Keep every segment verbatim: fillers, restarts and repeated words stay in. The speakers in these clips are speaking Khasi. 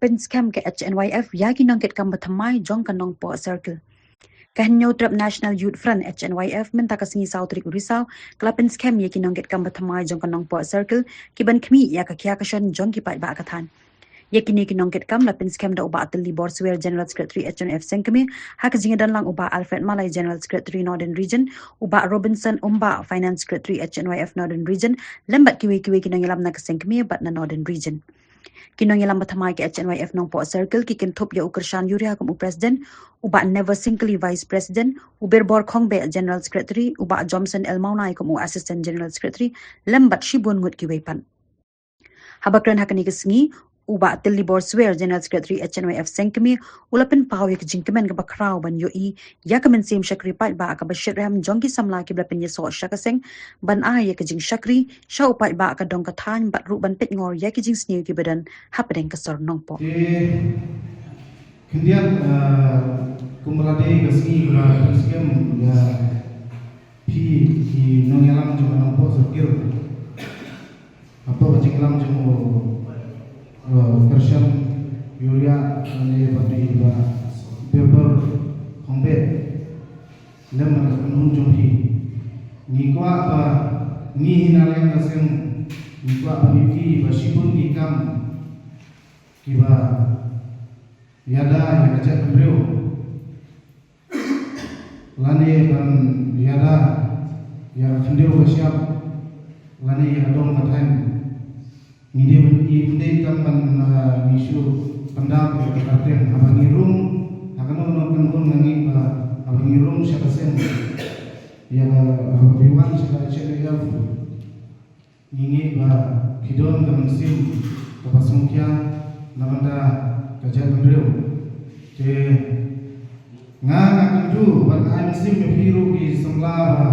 Pynskhem ka H N Y F ïa ki nongkitkam ba thymmai jong ka Nongpoh Circle. Ka Hynñiewtrep National Youth Front, H N Y F, mynta ka sngi saw tarik u Risaw, ka la pynskhem ïa ki nongkitkam ba thymmai jong ka Nongpoh Circle ki ban khmih ïa ka khia ka shon jong ki paidbah ka thaiñ. Ïa kine ki nongkitkam la pynskhem da u Bah Tilli Borswer, General Secretary H N Y F Sengkmie, ha ka jingdon lang u Bah Alfred Malai, General Secretary Northern Region, u Bah Robinson Umbah, Finance Secretary H N Y F Northern Region, lem bad kiwei kiwei ki nongïalam na ka Sengkmie bad na Northern Region. Ki nongïalam ba thymmai ka H N Y F Nongpoh Circle ki kynthup ïa u Kyrshan Ïuria kum u President, u Bah Never Syngkli, Vice President, u Birbor Khongbeh, General Secretary, u Bah Jomson L Mawnai kum u Assistant General Secretary, lem bad shibun ngut kiwei pat. Haba kren ha kane ka sngi, u Bah Tilli Borswer, General Secretary H N Y F Sengkmie, u la pynpaw ïa ka jingkmen kaba khraw ban ïohi ïa ka mynsiem shakri paidbah kaba shitrhem jong ki samla kiba la pynïasoh sha ka seng ban ai ïa ka jingshakri sha u paidbah ka dong ka thaiñ bad ruh ban peitngor ïa ki jingsniew kiba don hapdeng ka sor Nongpoh. Te khyndiat, eh, kumba la dei ka sngi ba pynskhem ïa phi ki nongïalam jong ka Nongpoh Circle. Hapoh ka jingïalam jong u, eh, Kyrshan Ïuria lane bad i Bah Birbor Khongbeh, lem bad ka kynhun jong phi. Ngi kwah ba ngi hi na liang ka seng ngi kwah ban ïohi ba shibun ki kam kiba ïada ïa ka jaitbynriew, lane ban ïada ïa ka khyndew ka shyiap, lane ïa ka dong ka thaiñ. Ngi dei ban, ngi dei tang ban, ah, ngi shu pyndap ïa ka kyrteng. Haba ngi rung ha kano kano ka kynhun, nga ngeit ba haba ngi rung sha ka seng, ïa ka, haba phi wan sha ka H N Y F, ngi ngeit ba phi don ka mynsiem kaba sngewkhia na bynta ka jaitbynriew. Te nga, nga kyntu bad nga ai mynsiem ïa phi ruh ki samla ba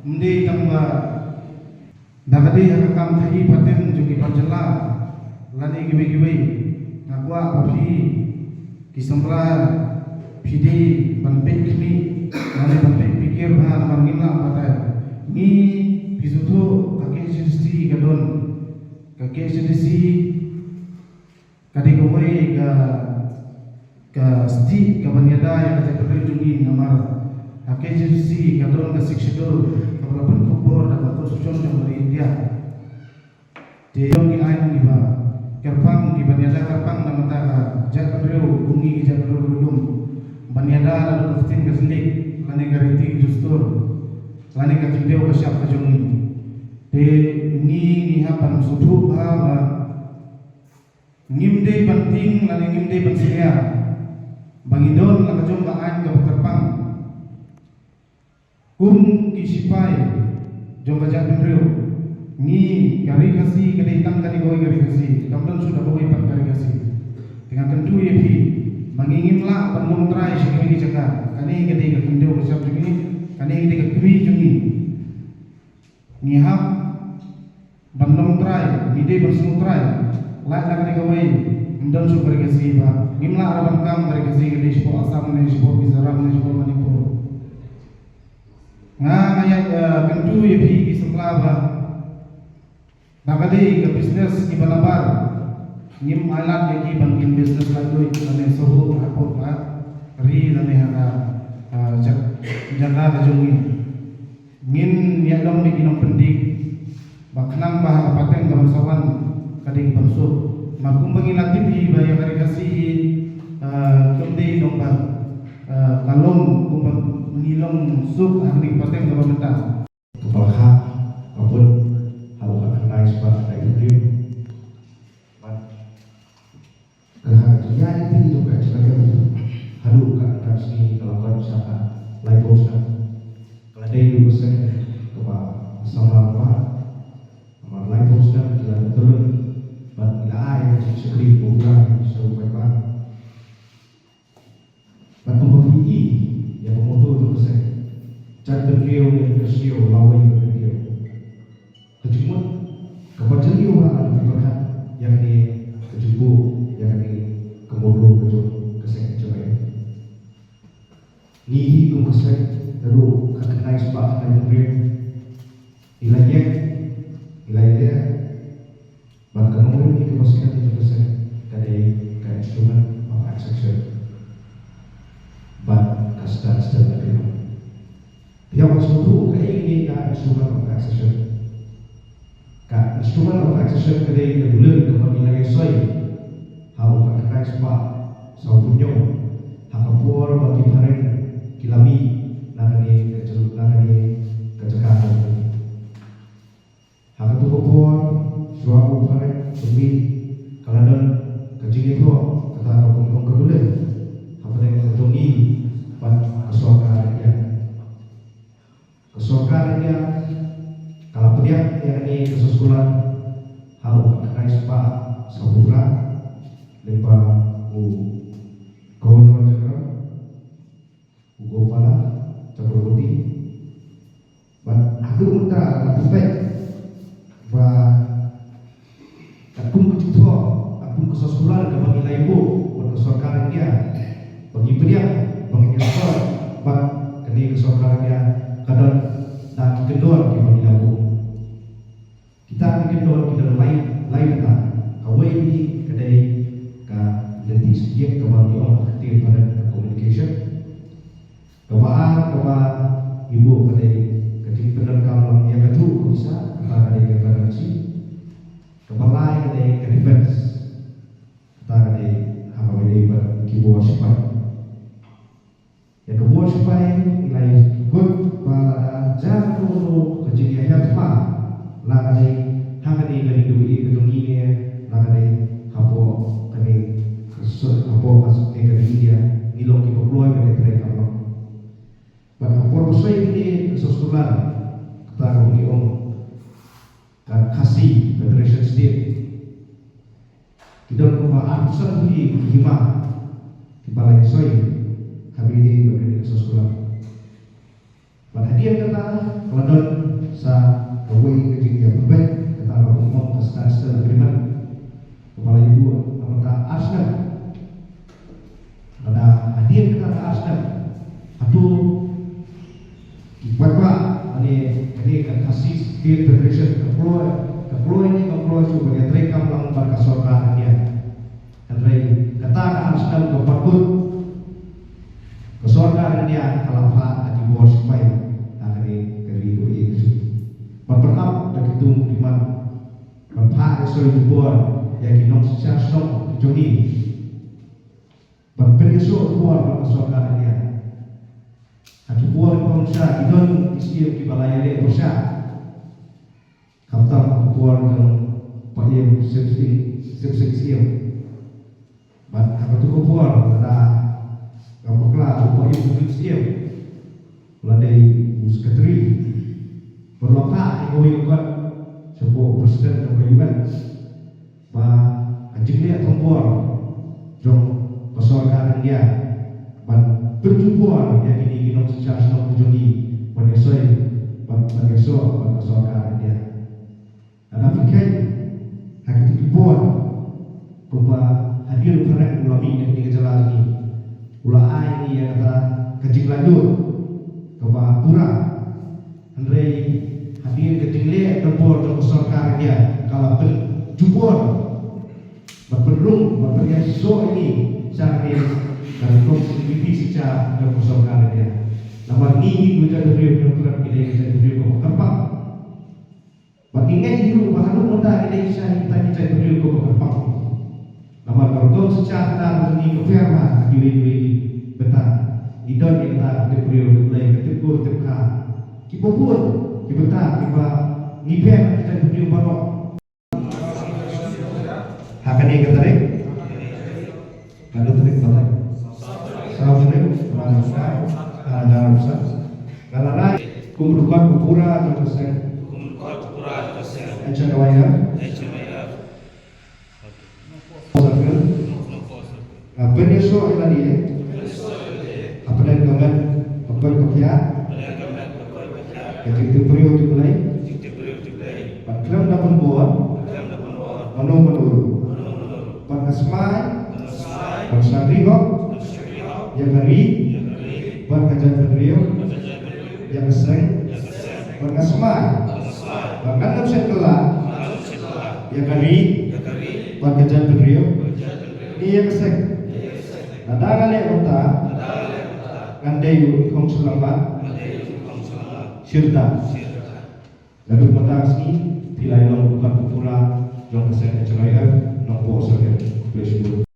ym dei tang ba da ka dei ha ka kam khaïi pateng jong ki bar jylla lane kiwei kiwei, nga kwah ba phi ki samla phi dei ban peit khmih lane ban peit pyrkhat bha namar ngim lah batai. Ngi, phi sngewthuh, ka K H A D C ka don, ka K H A D C ka dei kawei ka, ka stieh kaban ïada ïa ka jaitbynriew jong ngi namar ha K H A D C ka don ka Sixth Schedule kaba la pynkup bor da ka Constitution jong ka ri India. Te jong ngi aiñ kiba kyrpang, kiban ïada kyrpang na bynta ka jaitbynriew, kum ngi ki jaitbynriew Ri Lum, ban ïada naduh ka ktien ka thylliej lane ka riti ka dustur lane ka jingdew ka shyiap ka jong ngi. Te ngi, ngi hap ban sngewthuh bha ba ngim dei ban tieng lane ngim dei ban sngewthuh ba ngi don la ka jong ka aiñ kaba kyrpang. Kum ki sipai jong ka jaitbynriew, ngi, ka Ri Khasi ka dei tang kane kawei ka Ri Khasi, kam don shuh da kawei pat ka Ri Khasi. Te nga kyntu ïa phi ba ngi ngim lah ban long trai sha kawei ka jaka. Kane ka dei ka khyndew ka shyiap jong ngi, kane ka dei ka kmie jong ngi. Ngi hap ban long trai, ngi dei ban sngewthuh trai. Lait na kane kawei, ym don shuh ka Ri Khasi ba ngim lah ban kam ka Ri Khasi ka dei shapoh Assam ne shapoh Mizoram ne shapoh Manipur. Nga, nga ïa, eh, kyntu ïa phi ki samla ba da ka dei ka business kiba nabar, ngim ailad ïa ki ban kin business lait luid lane shuh hapoh ka ri lane ha ka, eh, jaka ka jong ngi. Ngin ïa long da ki nongpyndik ba khnang ba ha ka pateng kaban sa wan ka dei kaban suk. Namar kumba ngi la tip hi ba ïa ka Ri Khasi hi, eh, kam dei long ba, eh, ka long kumba ngi long suk ha ka dei ka pateng kaba mynta. Kaba kha ka bun ha u ka khyndai spah khyndai phew hynriew. Bad ka ha ka jingïaid ïa ka jingïaid haduh ka khyndai sngi ka la wan sa ka laiphew snem. Ka la dei u seng kaba samla ba namar laiphew snem ki la pyntylun bad ki la ai ka jingshakri kaba pura sha u paidbah. Bad kumba phi i ïa ka motto jong ka seng, jaitbynriew ïa ka kyrsiew, lawei ïa ka kyrsiew. Ka jingmut kaba jylliew ha ka pyrkhat ïa kane ka jingbuh ïa kane ka motto ka jong ka seng jong ngi. Ngi hi kum ka seng ka Accession bad ka Standstill Agreement. Phi hap ban sngewthuh kaei kane ka Instrument of Accession. Ka Instrument of Accession ka dei ka dulir kaba ngi la ïasoi ha u khatkhyndai spah sawphew hynñiew, ha ka por ba ki phareng ki la mih na kane ka jyl-, na kane ka jaka. Ha katu ka por, shuwa u phareng u mih, ka la don ka jingïathoh, kata ka bym ong ka dulir hapdeng ka jong ngi bad ka sorkar India. Ka sorkar India ka la pdiang ïa kane ka soskular ha u khatkhyndai spah sawphew phra, lyngba u Governor General, u Gopala Chakraborty. Bad haduh mynta la pynbeit ba katkum ka jingthoh, katkum ka soskular kaba ngi la ïabuh bad ka sorkar India, ba ngi pdiang, ba ngi ïasoh bad kane ka sorkar India, ka don da ki kyndon kiba ngi la buh. Kita ki kyndon ki don lai, lai bynta. Kawei ka dei ka lynti shakri kaba ngi ong ha ka ktien phareng ka communication. Kaba ar kaba ngi buh ka dei ka jingpyndonkam lang ïa ka juh ka visa, kata ka dei ka currency. Kaba lai ka dei ka defense. Kata ka dei ha kaba ïadei bad ki bor shipai. Ïa ka bor shipai ngi la ïakut ba lada jia kano kano ka jingïaher thma, la ka dei ha kane ka ri kaba ïeit ka jong ngi ne la ka dei hapoh kane ka sor, hapoh ka sor, kane ka ri India, ngi long kiba kloi ban ïatrei kam lang. Bad ha ka por ba soi kane ka soskular, kata kaba ngi ong ka Khasi Federation State, ki don kumba arphew san tylli ki hima kiba la ïasoi ha ba ïadei bad kane ka soskular. Bad hadien kata ka la don sa kawei ka jingïapynbeit, kata kaba ngi ong ka Standstill Agreement, kaba la ïabuh na ka bynta ar snem. Lada hadien kata ka ar snem, hato ki paidbah lane kane ka Khasi State Federation ka kloi, ka kloi ne kam kloi shuh ban ïatrei kam lang bad ka sorkar India? Hynrei kata ka ar snem ka pat kut, ka sorkar India ka la phah da ki bor shipai ha kane ka ri kaba ïeit ka jong ngi. Bad pynap da ki tum ki mat, bad phah ïa soi jubor ïa ki nongsynshar shnong ki jong ngi. Ban pynïasoh jubor bad ka sorkar India. Ha ki por kiba wan sha ki don ki siem kiba la ïaleh pyrshah. Khamtam ha ka por jong Bah Syiem, Syiem, Syiem, Syiem. Bad ha katu ka por lada ngam bakla u Bah Syiem Syiem u la dei u secretary. Bad u la phah ïa kawei ka kot shapoh u president jong ka U N. Ba ka jingleh thombor jong ka sorkar India ban pynjubor ïa kine ki nongsynshar shnong ki jong ngi ban ïasoi, ban, ban ïasoh bad ka sorkar India. Lada phi kheiñ ha kito ki por, kumba hadien u phareng u la mih na kane ka jylla jong ngi, u la ai ïa ngi ïa kata ka jinglaitluid kaba pura. Hynrei hadien ka jingleh thombor jong ka sorkar India ka la pynjubor, ban pynrung, ban pynïasoh ïa ngi sha kane ka rukom sngewthuh synshar jong ka sorkar India. Namar ngi hi ki jaitbynriew, ngi dei ki jaitbynriew kaba kyrpang. Bad ngi ngeit hi ruh ba haduh mynta ngi dei shisha kita ki jaitbynriew kaba kyrpang. Namar ka rukom synshar kata ka jong ngi ka pher bha ha kiwei kiwei ki bynta. Ngi don ïa kata ka tip briew tip Blei, ka tip kur tip kha. Kiba bun ki bynta kiba ngi pher na ki jaitbynriew baroh. Ha kane ka tarik, kane ka tarik batai, saw tarik, batai, batai, batai, batai, nga la rai kum u dkhot u pura jong ka seng, H N Y F. Circle. Nga pynïasoh ïa lade hapdeng ka met ka koit ka khiah, ka jingtip briew tip Blei, bad khlem da pynbor mano mano ruh, bad nga smai ban shakri hok ïa ka ri bad ka jaitbynriew, ïa ka seng, bad nga smai ba ngan ym shait kylla ïa ka ri bad ka jaitbynriew ne ïa ka seng. Lada nga leh kumta, ngan dei u khong shyllangmat shitrhem. Naduh mynta ka sngi phi la ïalong u khmat u pura jong ka seng H R I F Nongpoh Circle. Khublei shibun.